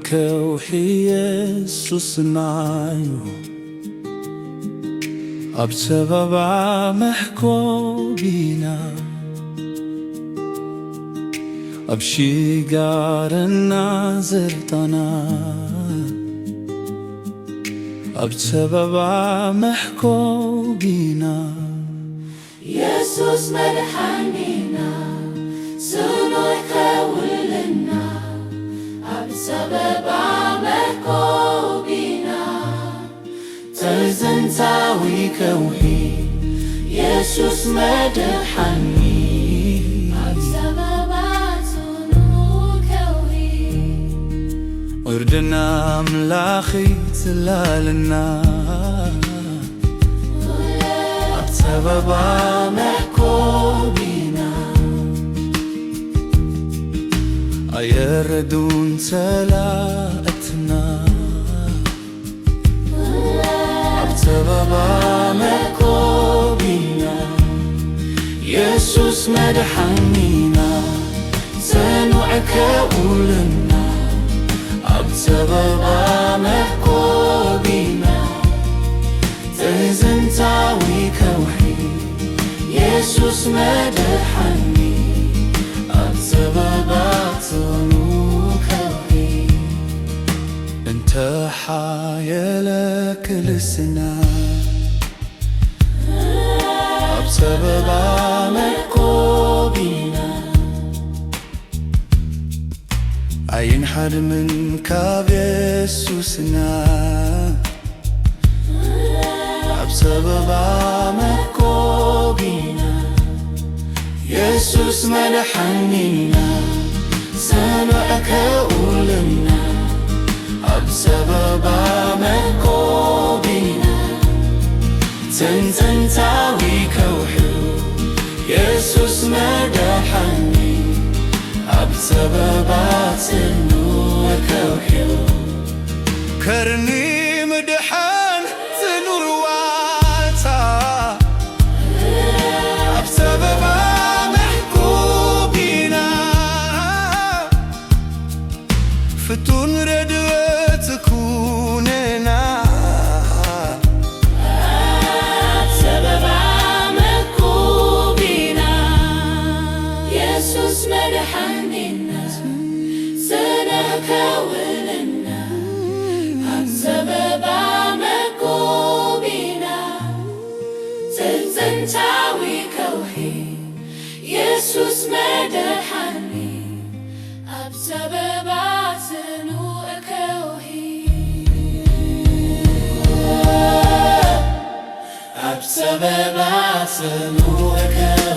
ከውሒ የሱስናዩ ኣብ ሰበባ መሕኮቢና ኣብ ሽጋርና ዘርጣና ኣብ ሰበባ መሕኮቢና የሱስ መድሓኒና ጽኑዕ ከውልና ኣብ ሰበባ መሕኮቢና ተዘንታዊ ከውሒ የሱስ መድሓኒ ኣብ ሰበባ ጽኑዕ ከውሒ ዕርድና ኣምላኺ ትላልና ኣብ ሰበባ መሕኮቢና ኣየረዱን ጸላእትና ኣብ ሰበባ መሕኮቢና የሱስ መድሓኒና ጽኑዕ ከውልና ኣብ ሰበባ መሕኮቢና ተዘንታዊ ከውሒ የሱስ መድሓኒ ኣብ ሰበባ ጽኑዕ ከውሒ እንተ ሓየለ ክልስና ኣብ ሰበባ መሕኮቢና ኣይንሓድምን ካብ የሱስና ኣብ ሰበባ መሕኮቢና የሱስ መድሓኒና ጽኑዕ ከውልና ኣብ ሰበባ መሕኮቢና ተዘንታዊ ከውሒ የሱስ መድሓኒ ኣብ ሰበባ ጽኑዕ ከውሒ ከርኒ ምድሓን ጽኑዕ ዋልታ ኣብ ሰበባ መሕኮቢና ፍቱን ረድኤት ኩነና ኣብ ሰበባ መሕኮቢና የሱስ መድሓኒና ጽኑዕ ከውልና ኣብ ሰበባ መሕኮቢና ተዘንታዊ ከውሒ የሱስ መድሓኒ ኣብ ሰበባ ጽኑዕ ከውሒ ኣብ ሰበባ ጽኑዕ ከውሒ